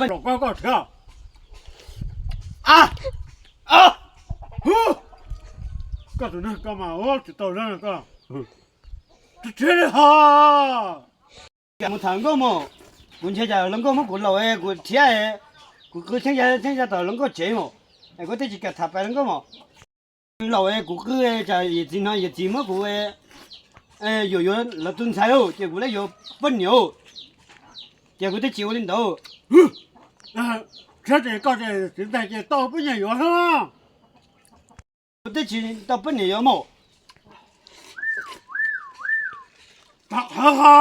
ၼႆႉ ຫຼອກກໍກໍເຖາະ ອາ ອາ ຫື ກໍຕົວນັ້ນກໍມາ ໂອ້ ຈະເຕົານັ້ນກໍ ເທເດຮາ ກະມາຖາມກໍໝໍ ກຸນເຊຈາລົງກໍໝໍ ກຸນເລົ່າເອ ກຸນເທຍເອ ກຸນຄືເຊຍາ ເຊຍາຕາລົງກໍເຈໝໍ ແອ ກໍເຕຈິກະຖາໄປລົງກໍໝໍ ເລົ່າເອ ກູຄືເອ ຈະເຢຍຈີນເນາະ ເຢຍຈີນມາກູເອ ເອ ໂຍໂຍລະຕຸນໄຊໂອ ເຈກູລະໂຍປະເໜີໂອ ເຈກູເຕຈິໂອລິນໂຕ ເອີ ເທເດກໍເຕຈິນໄດເຈໂຕປະເໜີໂຍເນາະ ເຕຈິນໂຕປະເໜີໂຍໂມ ປະຫາຫາ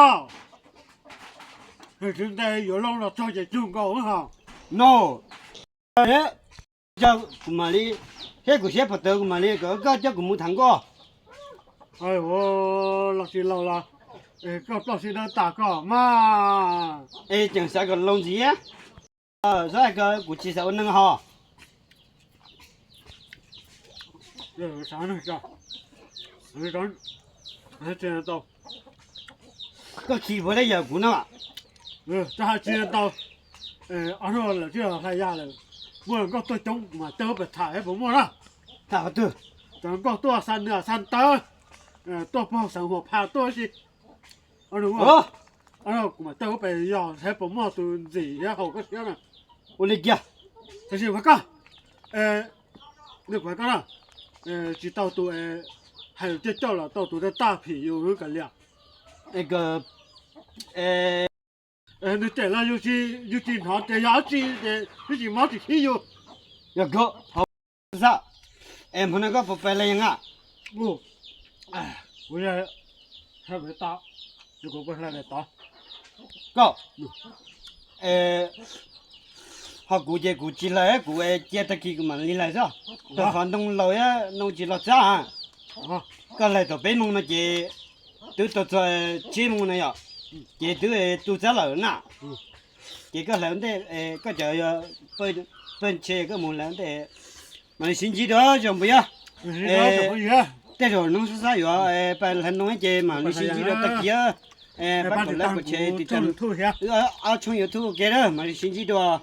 ເຮັດຈັ່ງໃດຢູ່ລອງລອດຊອຍຈະຈຸງກໍຫາ ໂນ ເອີ ເຈົ້າກຸມາລີ ເຮັດກູເຊປະເຕີກຸມາລີ ກໍ ກໍເຈົ້າກຸມຸທັງກໍ ເອີ ໂຫ ລາວຊິເລົ່າລະ ເອີ ກໍເຈົ້າຊິເດີນຕາກໍມາ ເອີ ຈັ່ງຊັ້ນກໍລົງຊິ ເອີ ຊາຍກໍກູຊິສາວໜຶ່ງຫໍ ເອີ ສາວໜຶ່ງຈ້ະ ເອີ ຕອນ ເຮັດຈັ່ງໃດຕໍ່ ກໍຂີ່ບໍ່ໄດ້ຢ່າກູນະ ເອີ ຈະຫາຈີນຕໍ່ ເອີ ເອົາໂນດລະ ທີ່ເຮົາໃຫ້ຢາເລີຍ ເມື່ອກໍຕົວຈົງມາເຕີໄປຖ່າຍໃຫ້ຜົມໝົດນະ ຖ້າວ່າຕື່ ຈະກໍຕົວສັນເນື້ອສັນເຕີ ເອີ ຕົວປອງສັງຫົວພາຕົວຊິ ເອົາໂນດ ເອີ ເອົາໂນດ ມາເຕີໄປຢາໃຫ້ຜົມໝົດ ຕູນສີເຮົາກໍເສຍນະ ໂອເລກຽ ຈະຊິວ່າກໍ ເອີ ນຶກວ່າກໍນະ ເອີ ຊິເຕົ້າຕູ ເອີ ໃຫ້ເຈົ້າລະເຕົ້າຕູໄດ້ຕາຜີຢູ່ຄືກັນລະ ເອີ ກໍ ເອີ ເອີ ນຶກແຕ່ລະຢູ່ທີ່ ຢູ່ທີ່ນອນແຕ່ຢາຈີເດ ຢູ່ທີ່ເມົາທີ່ຂີ້ຢູ່ ຢາກໍເຮົາສະ Em, hôm nay có phải là yang à? Ồ, à, bữa nay hơi bị to, tôi cũng có hơi bị to. Có. Ê, họ cũ về cũ chỉ lại, cũ, ê, chia tay kia mà đi lại sao? Tôi khó nông lầu á, nông chỉ lọt sao hả? Có lại tôi bé mông nó chỉ, tứ tôi cho, ê, chỉ mông này à? Chỉ tứ, ê, tu sao lầu nè. Chỉ có lầu đây, ê, có chợ, ê, bên, bên xe có mông lầu đây. Mà đi xin gì đó, chồng bây giờ. Ê, tết rồi nông sao sao vậy? Ê, phải là nông ấy chứ mà đi xin gì đó, ta kia. Ê, phải còn lại của xe thì tao thu hả? Ơ, ơ, trong YouTube kia đó, mà đi xin gì đó.